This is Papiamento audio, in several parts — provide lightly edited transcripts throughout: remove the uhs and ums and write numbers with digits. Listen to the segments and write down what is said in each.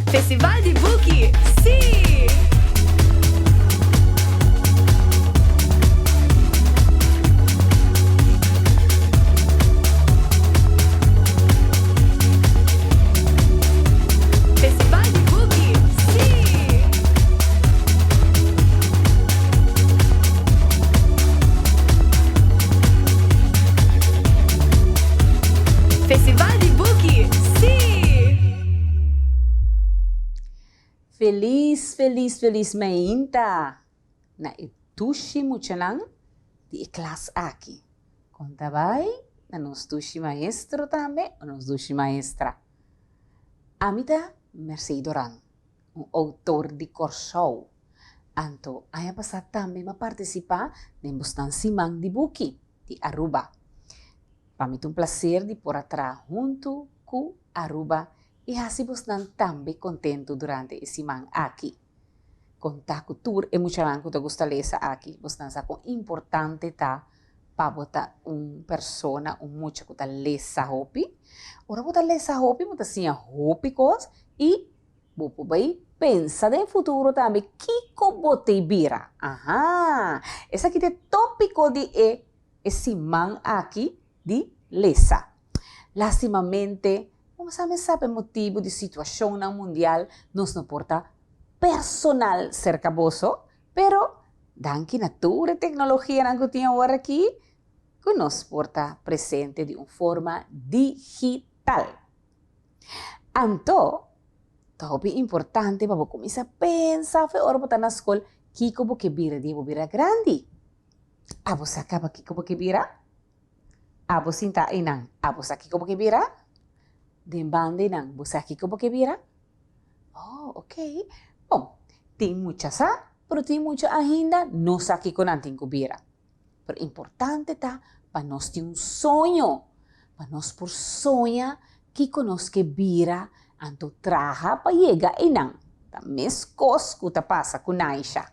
Festival di Buki, sí! Festival di Buki, sí! Festival di Buki, sí! Felis felis felis meinta na e dushi muchanan di e klas aki. Kon ta bai na nos dushi maestro tambe o nos dushi maestra. Ami ta Mercey Doran, un outor di Kòrsou. Anto aña pasá tambe mi a partisipá den bosnan siman di buki di Aruba. Pa mi ta un plaser di por a traha huntu ku Aruba i hasi bosnan tambe kontentu durante e siman aki. Konta ku tur e muchanan ku ta gusta lesa aki, bosnan sa kon importante ta pa bo ta un persona, un mucha ku ta lesa hopi. Ora bo ta lesa hopi bo ta siña hopi kos i bo por bai pensa den futuro tambe kiko bo ta bira. Aha! Esaki ta e topiko di e e siman aki di lesa. Lastimamente, bo sa mes sa pa e motibu di situacionnan mundial nos no por ta personal cerca boso, pero danki na tur e tecnologianan cu tin awor aki cu nos por ta presente di un forma digital. Anto, ta hopi importante pa bo cuminsa pensa afe ora bo ta na scol kico bo ke bira di bo bira grandi. Abo sa kaba kiko bo ke bira? Abo sinta einan, abo sa kiko bo ke bira? Den banda einan, bo sa kiko bo ke bira? Oh, ok. Bon, tin mucha sa, pero tin mucha ainda no sa kiko nan tin ku bira. Pero importante ta pa nos tin un soño, pa nos por soña kiko nos ke bira, anto traha pa yega einan. Ta meskos ku ta pasa ku Naisha.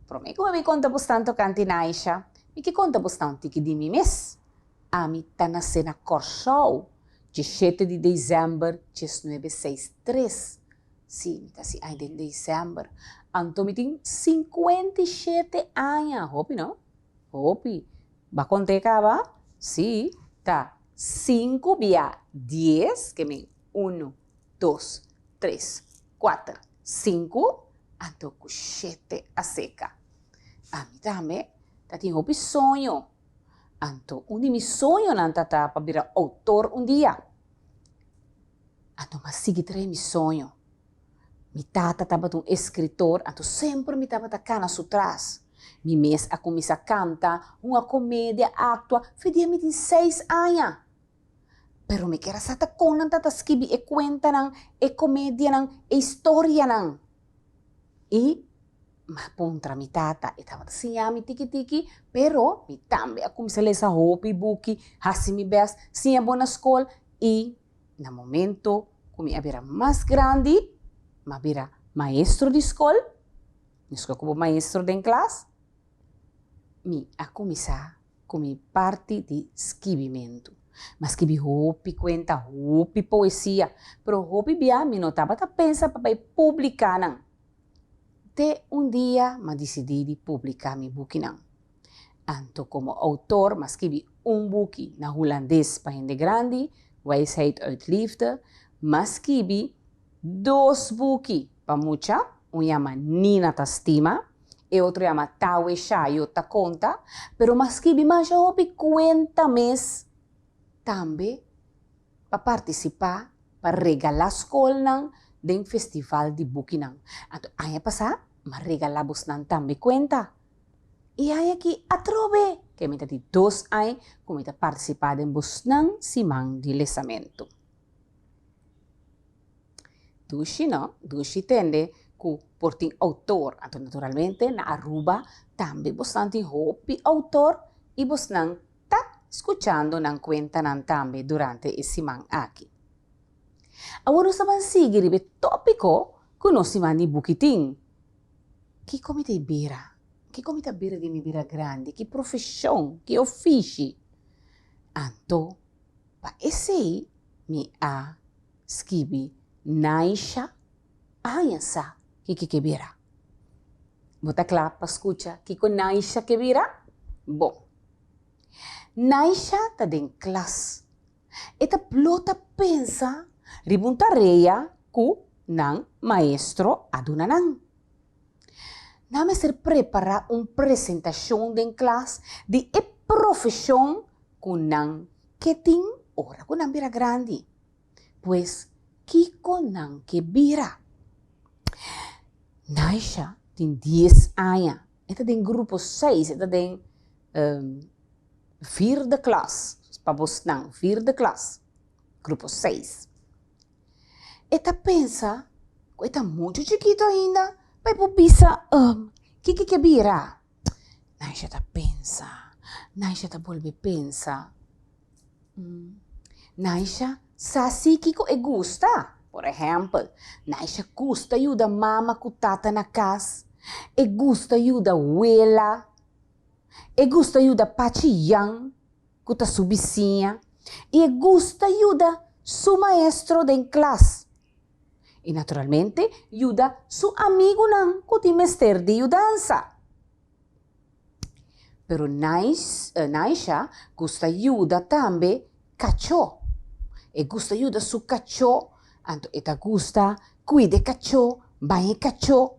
Promé ku mi bai konta bosnan tokante Naisha, mi ke konta bosnan un tiki di mi mes. Ami ta nasé na Kòrsou, djeshete di desèmber djesnuebe seis tres. Sí, mi ta hasi aña den desèmber. Anto mi tin sinkuenta i shete aña. Hopi, no? Hopi. Bo a kont'é kaba? Sí, ta sinku bia dies, ke men unu, dos, tres, kuater, sinku, anto ku shete a seka. Ami tambe ta tin hopi soño. Anto un di mi soñonan ta ta pa bira outor un dia. Anto mi a sigui trae mi soño. Mi tata tabata un eskritor, anto semper mi tabata kana su tras. Mi mes a kuminsá kanta, hunga komedia, aktua, fe dia mi tin seis aña. Pero mi kier a sa ta kon nan ta ta skibi e kuentanan, e komedianan, e historianan. I mi a puntra mi tata, e tabata siña mi tiki tiki, pero mi tambe a kuminsá lesa hopi buki, hasi mi bèst, siña bon na skol i na momento ku mi a bira mas grandi, mi a bira maestro di skol, mi skol komo maestro den klas, mi a kuminsá ku mi parti di skibimentu. Mi a skibi hopi kuenta, hopi poesia, pero hopi bia mi no tabata pensa pa bai publiká nan. Te un dia mi a disidí di publiká mi bukinan. Anto komo outor mi a skibi un buki na hulandes pa hende grandi, Wijsheid uit Liefde, mi a skibi dos buki pa mucha, un yama Nina ta stima, e otro yama Tawe Shayo ta konta, pero mi a skibi masha hopi kuenta mes tambe pa partisipá pa regalá skolnan den festival di bukinan. Anto aña pasá mi a regalá bosnan tambe kuenta. I aña aki atrobe ke mi ta di dos aña ku mi ta partisipá den bosnan siman di lesamentu. Dushi no, dushi tende ku por tin outor. Anto naturalmente na Aruba tambe bosnan tin hopi outor i bosnan ta skuchando nan kuentanan tambe durante e siman aki. Awor nos ta ban sigui riba e topiko ku nos siman di buki tin. Kiko mi ta bira? Kiko mi ta bira di mi bira grandi? Ki profeshon? Ki ofishi? Anto pa esei mi a skibi Naisha. A haña sa kiko ke bira. Bo ta kla pa skucha kiko Naisha ke bira? Bon. Naisha ta den klas. E ta blo ta pensa riba un tarea ku nan maestro a duna nan. Nan mester prepará un presentashon den klas di e profeshon ku nan ke tin ora ku nan bira grandi. Pues, kiko nan ke bira? Naisha tin dies aña. E ta den grupo seis, e ta den vierde klas, pa bosnan, vierde klas, grupo seis. E ta pensa ku e ta muchu chikitu ainda pa e por bisa kiko ke bira. Naisha ta pensa, Naisha ta bolbe pensa. Naisha sa si kiko e gusta. Por ehèmpel, Naisha gusta yuda mama ku tata na kas, e gusta yuda wela, e gusta yuda Pachi Jan ku ta su bisiña i e gusta yuda su maestro den klas. I naturalmente yuda su amigunan ku tin mester di yudansa. Pero Naisha gusta yuda tambe kachó. E gusta yuda su kachó, anto e ta gusta kuida e kachó, baña e kachó.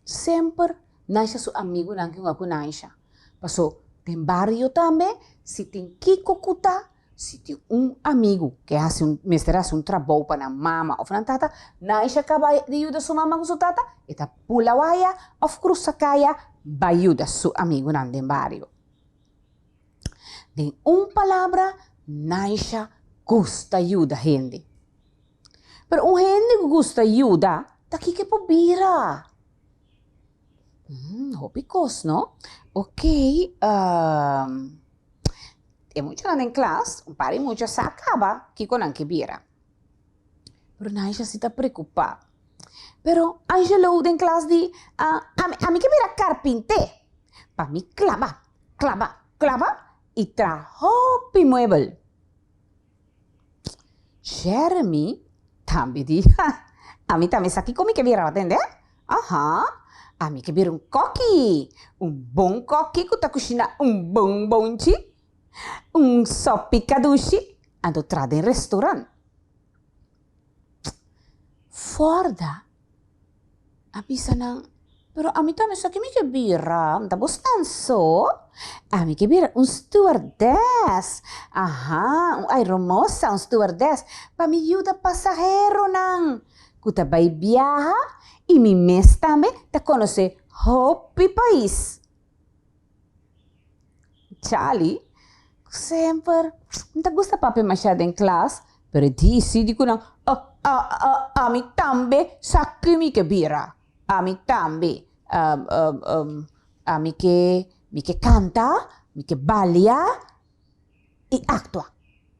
Semper Naisha su amigunan ke hunga ku Naisha. Paso den bario tambe si tin kiko ku ta, si tin un amigu ke hasi un mester hasi un trabou pa nan mama òf nan tata, Naisha kaba di yuda su mama ku su tata, e ta pula waya òf krusa kaya bai yuda su amigunan den bario. Den un palabra, Naisha gusta yuda hende. Pero un hende ku gusta yuda ta kiko e por bira? Hopi kos no. Ok, e muchanan den klas, un par di mucha sa kaba kiko nan ke bira. Pero Naisha si ta preokupá. Pero Angelo den klas di, ami ami ke bira karpinté, pa mi klaba, klaba, klaba i traha hopi muebel. Jeremy tambe di, Ha, ami tambe sa kiko mi ke bira, bo tende? Aha, ami ke bira un koki, un bon koki ku ta kushina un bon bonchi, un sopi kadushi, anto traha den restaurant. Forda a bisa nan, Pero ami tambe sa ki mi ke bira, mi ta buscan so. Ami ke bira un stewardess, aha, un aeromosa, un stewardess, pa mi yuda pasaheronan ku ta bai biaha i mi mes tambe ta konosé hopi pais. Charlie, ku semper no ta gusta papia mashá den klas, pero e disidi ku nan, Ami tambe sa ki mi ke bira. Ami tambe. Ami ke mi ke kanta, mi ke balia i aktua.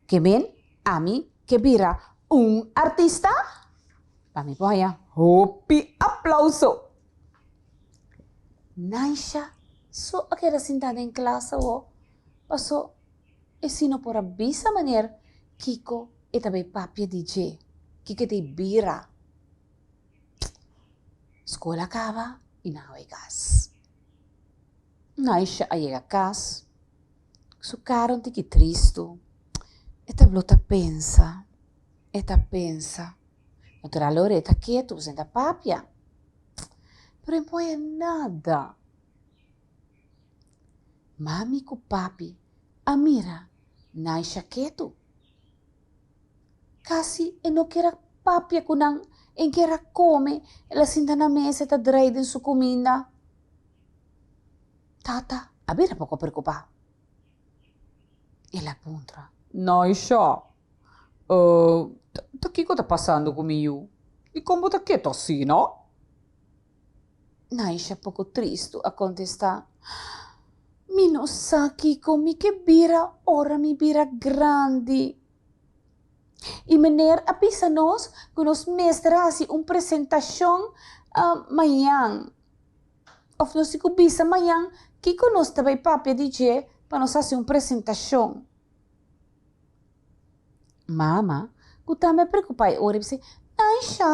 Ke men ami ke bira un artista pa mi por haña hopi aplauso. Naisha so a keda sinta den klas awo, paso e si no por a bisa meneer kiko e ta bay papia di dje, kiko e ta bira. Skol a kaba i nan a bay kas. Naisha a yega kas, su kara un tiki tristu, e ta blo ta pensa, e ta pensa. Natural ora e ta ketu, bo senta papia. Pero e no haña nada. Mami ku papi a mira Naisha ketu. Kasi e no kier a papia ku nan, e kier a kome, el a sinta na mesa e ta drei den su kuminda. Tata a bira poko preokupá. El a puntra, Naisha, Ta kiko ta pasando ku mi yu? Dikon bo ta ketu asina? Naisha poko tristu a kontestá, Mi no sa kiko mi ke bira ora mi bira grandi. I meneer a bisa nos ku nos mester hasi un presentashon mañan. Òf nos tin ku bisa mañan kiko nos ta bai papia di dje pa nos hasi un presentashon. Mama, ku tambe a preokupá e ora i bis'é, Naisha,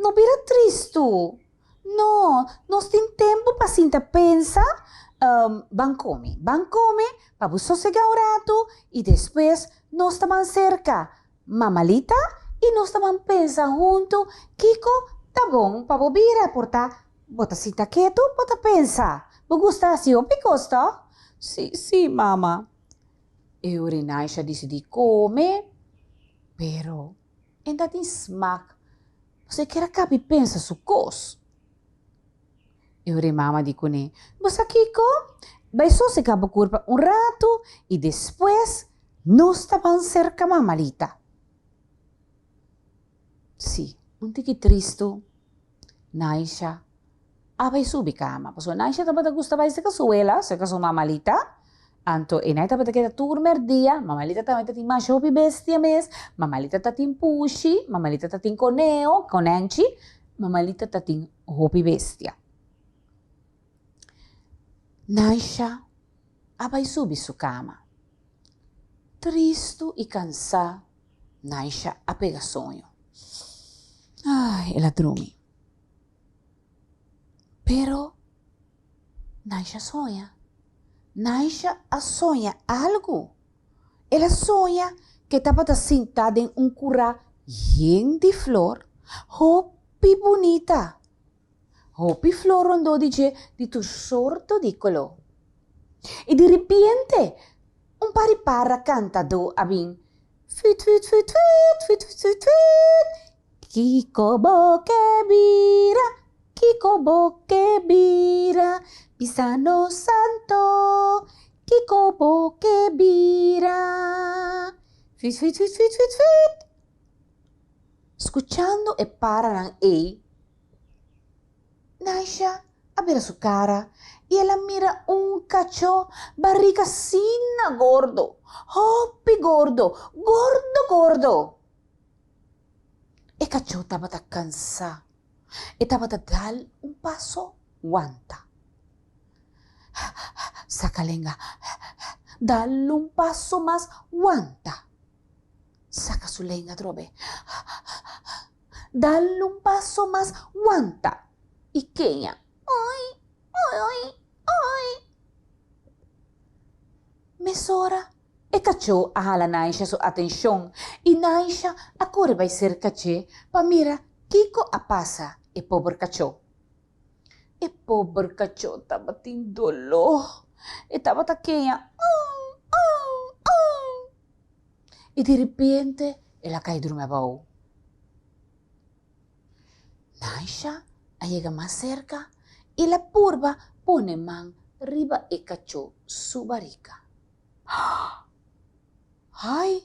no bira tristu. No, nos tin tempu pa sinta pensa, ban kome, ban kome pa bo sosegá un ratu i despues nos ta ban serka Mamalita i nos ta ban pensa huntu kiko ta bon pa bo bira, por ta bo ta sinta ketu, bo ta pensa, bo gusta hasi hopi kos tòg? Sí, sí, mama. E Urinaisha disidí kome, pero e ta tin smak, pasobra e kier a kabi pensa su kos. E ora e mama di kuné, Bo sa kiko? Bai sosegá bo kurpa un ratu i despues nos ta ban serka mamalita. Sí, un tiki tristu, Naisha a bai subi kama, pasobra Naisha tabata gusta bai serka su wela, serka su mamalita, anto e nai tabata keda tur merdia, mamalita tambe ta tin masha hopi bestia mes, mamalita ta tin pushi, mamalita ta tin koneo, konènchi, mamalita ta tin hopi bestia. Naisha a bai subi su kama. Tristu i kansá, Naisha a pega soño. Ai, el a drumi. Pero, Naisha a soña. Naisha a soña algu. El a soña ku e tabata sintá den un kurá yen di flor, hopi bunita. Hopi flor rondó di dje di tur sorto di koló. I di ripiente un par di para kantadó a bin, Fuut, fuut, fuut, fuut, fuut, fuut, fuut, fuut, kiko bo ke bira, kiko bo ke bira, bisa nos anto, kiko bo ke bira, fuut, fuut, fuut, fuut, fuut, fuut. Skuchando e paranan ei, Naisha a bira su kara i el a mira un kachó barika asina gordo, hopi gordo, gordo gordo. E kachó tabata kansá, e tabata dal un paso wanta. Saka lenga, dal un paso mas wanta. Saka su lenga atrobe. Dal un paso mas wanta i keña. Oi, oi, oi. Mesora e kachó a hala Naisha su atenshon i Naisha a kore bai serka dje pa mira kiko a pasa e pober kachó. E pober kachó tabatin doló. E tabata keña, Ung, ung, ung. I di ripiente el a kai drumi abou. Naisha a yega mas serka i el a purba pone man riba e kachó su barika. Ai!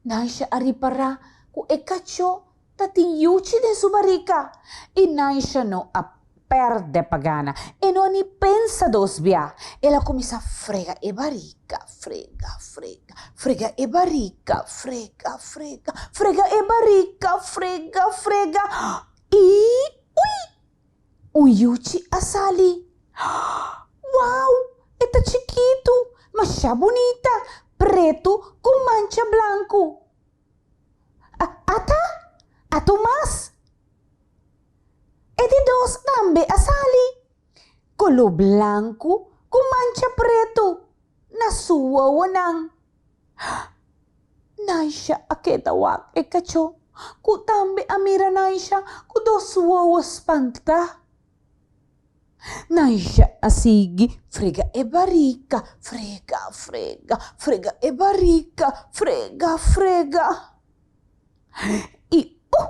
Naisha a ripará ku e kachó ta tin yuchi den su barika i Naisha no a pèrdè pa gana. E no a ni pensa dos bia. El a kuminsá frega e barika, frega, frega, frega e barika, frega, frega, frega e barika, frega, frega i ui! Un yuchi a sali. Wau! E ta chikitu, masha bunita, pretu ku mancha blanku. Ata? Ata un mas? E di dos tambe a sali, koló blanku ku mancha pretu na su wowonan. Naisha a keda wak e kachó, ku tambe a mira Naisha ku dos wowo spantá. Naisha a sigui frega e barika, frega, frega, frega e barika, frega, frega. I uh!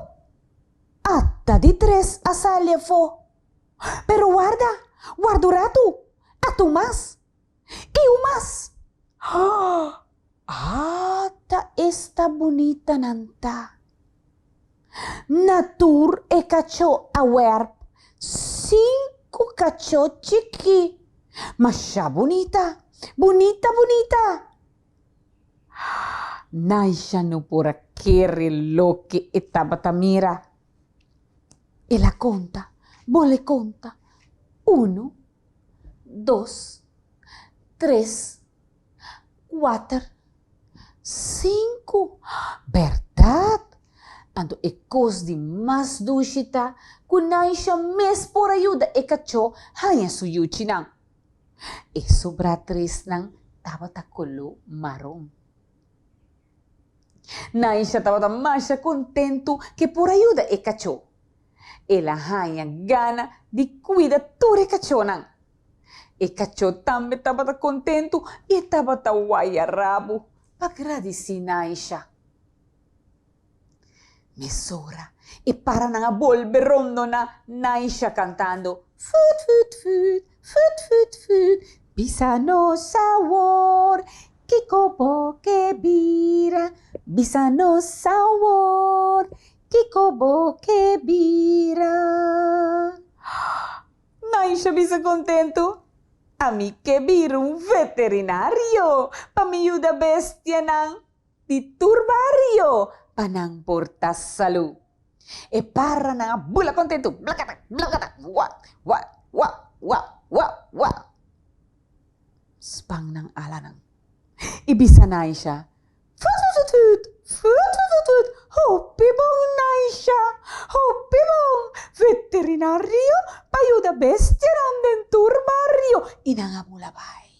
Ata di tres a sali afó. Pero warda, warda un ratu, ata un mas, i un mas. Ata esta bunita nan ta. Na tur e kachó a wèrp sinku kachó chikí. Masha bunita, bunita bunita. Naisha no por a kere loke e tabata mira. El a konta, bole konta, unu, dos, tres, kuater, Sinku! Bèrdat! Anto e kos di mas dushi ta ku Naisha mes por a yuda e kachó haña su yuchinan. E sobrá tresnan tabata koló maron. Naisha tabata masha kontentu ku e por a yuda e kachó. El a haña gana di kuida tur e kachónan. E kachó tambe tabata kontentu i e tabata waya rabu pa gradisí Naisha. Mesora e paranan a bolbe rondoná Naisha kantando, Fut, fut, fut, fut, fut, fut, bisa nos awor kiko bo ke bira, bisa nos awor kiko bo ke bira. Naisha bisa kontentu, Ami ke bira un veterinario pa mi yuda bestianan di tur bario pa nan por ta salú. E paranan a bula kontentu, blakata, blakata, wa, wa, wa, wa, wa, wa. Span nan alanan i bisa Naisha, Futututut, futututut, hopi bon Naisha, hopi bon, veterinario pa yuda bestianan den tur bario i nan a bula bai.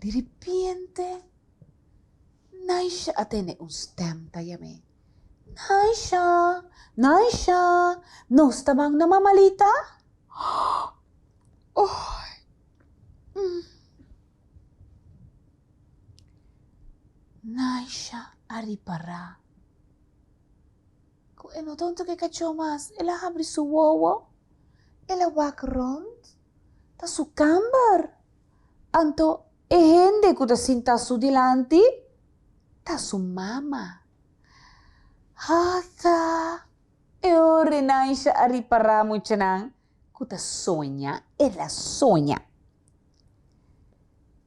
Di ripiente Naisha a tende un stèm ta yam'é, Naisha, Naisha, nos ta ban na Mamalita? Oy! Naisha a ripará ku e no ta un toke kachó mas. El a habri su wowo, el a wak rònt, ta su kamber. Anto e hende ku ta sintá su dilanti ta su mama. Ata! E ora Naisha a ripará muchanan ku ta soña, el a soña.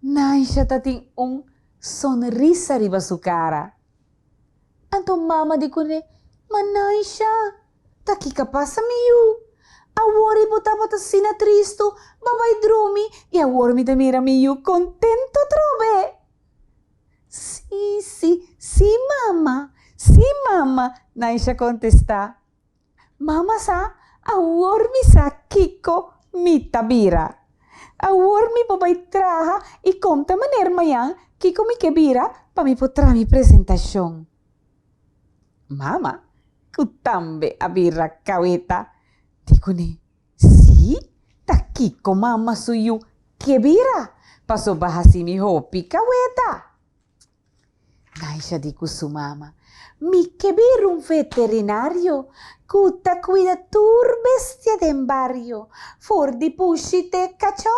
Naisha ta tin un sonrisa riba su kara. Anto mama di kuné, Ma Naisha, ta kiko a pasa mi yu? Awor i bo tabata asina tristu, bo a bai drumi i awor mi ta mira mi yu kontentu atrobe. Sí, sí, sí mama, sí mama, Naisha kontestá. Mama sa, awor mi sa kiko mi ta bira. Awor mi por bai traha i konta meneer mañan kiko mi ke bira pa mi por traha mi presentashon. Mama, ku tambe a bira kaweta, di kuné, Sí, ta kiko mama su yu ke bira, pasobra hasi mi hopi kaweta. Naisha di ku su mama, Mi ke bira un veterinario ku ta kuida tur bestia den bario, for di pushi te kachó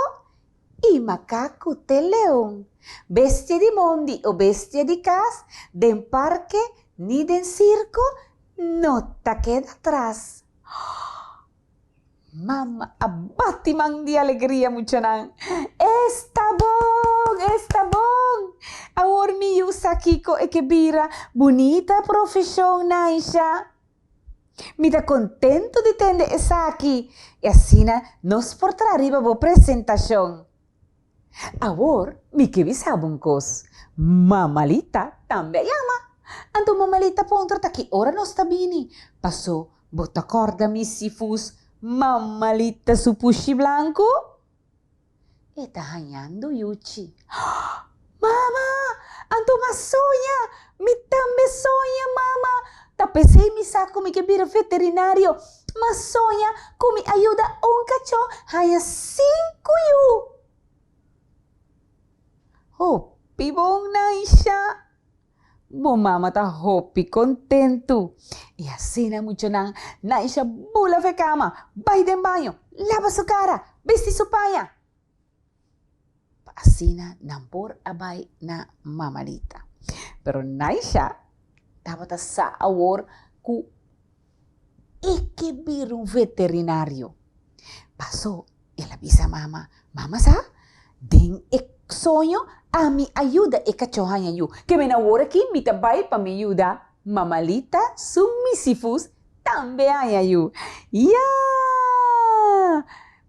i makaku te leon, bestia di mondi o bestia di kas, den parke ni den sirko no ta keda tras. Mama a bati man di alegria, muchanan. Esta bon! Esta bon! Awor mi yu sa kiko e ke bira. Bunita profeshon, Naisha. Mi ta kontentu di tende esaki i asina nos por traha riba bo presentashon. Awor mi ke bisa bo un kos, Mamalita tambe a yama. Anto Mamalita puntra ta ki ora nos ta bini, paso bo ta kòrda mi sifus Mamalita su pushi blanku? E ta hañando yuchi. Mama! Anto m'a soña! Mi tambe soña, mama! Ta p'esei mi sa ku mi ke bira veterinario. M'a soña ku mi a yuda un kachó haña sinku yu. Hopi bon, Naisha! Bo mama ta hopi kontentu. I asina muchanan, Naisha bula fe kama, bai den baño, laba su kara, bisti su paña. Pa asina nan por a bai na Mamalita. Pero Naisha tabata sa awor ku e ke bira un veterinario. Paso el a bisa mama, Mama sa, den e soño ami a yuda e kachó haña yu. Ke men awor aki mi ta bai pa mi yuda Mamalita su misifus tambe haña yu. Yaa!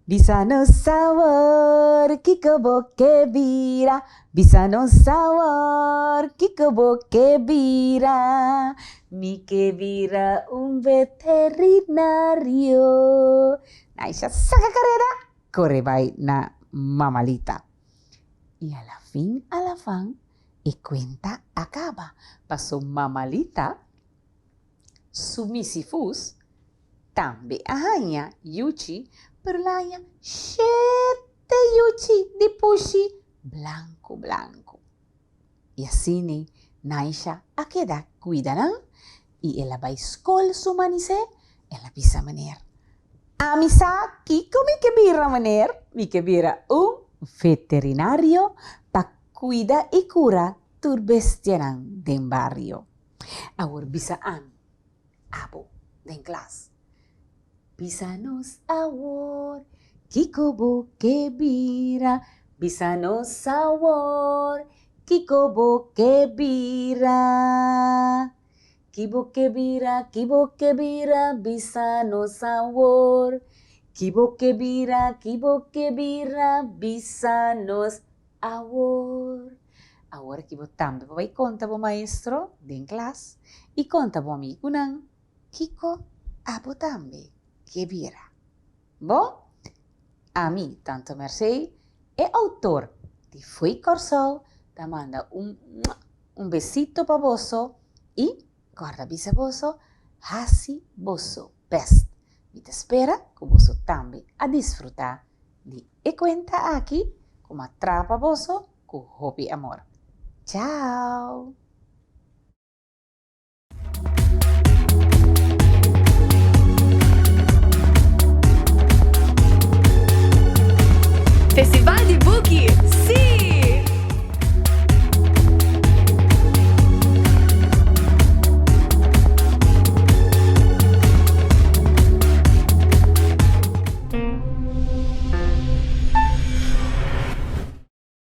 Bisa nos awor kiko bo ke bira Bisa nos awor kiko bo ke bira Mi ke bira un veterinario Naisha saka kareda kore bai na Mamalita I a la fin a la fan e kuenta a kaba paso Mamalita su misifus Tambe a haña yuchi, pero el a haña shete yuchi di pushi blanku blanku. I asina Naisha a keda kuida nan i el a bai skol su manisé, el a bisa meneer, Ami sa kiko mi ke bira meneer, mi ke bira un veterinario pa kuida i kura tur bestianan den bario. Awor bisa ami, abo den klas. Bisa nos awor kiko bo ke bira Bisa nos awor kiko bo ke bira Ki bo ke bira, ki bo ke bira Bisa nos awor ki bo ke bira, ki bo ke bira Bisa nos awor. Awor aki bo tambe por bai konta bo maestro den klas i konta bo amigunan kiko abo tambe ke bira. Bo? Ami, Tante Mercé, e outor di Foei Kòrsou ta manda un mua, un besito pa boso i kòrda bisa boso hasi boso bèst. Mi ta spera ku boso tambe a disfrutá di e kuenta aki ku mi a traha pa boso ku hopi amor. Chao!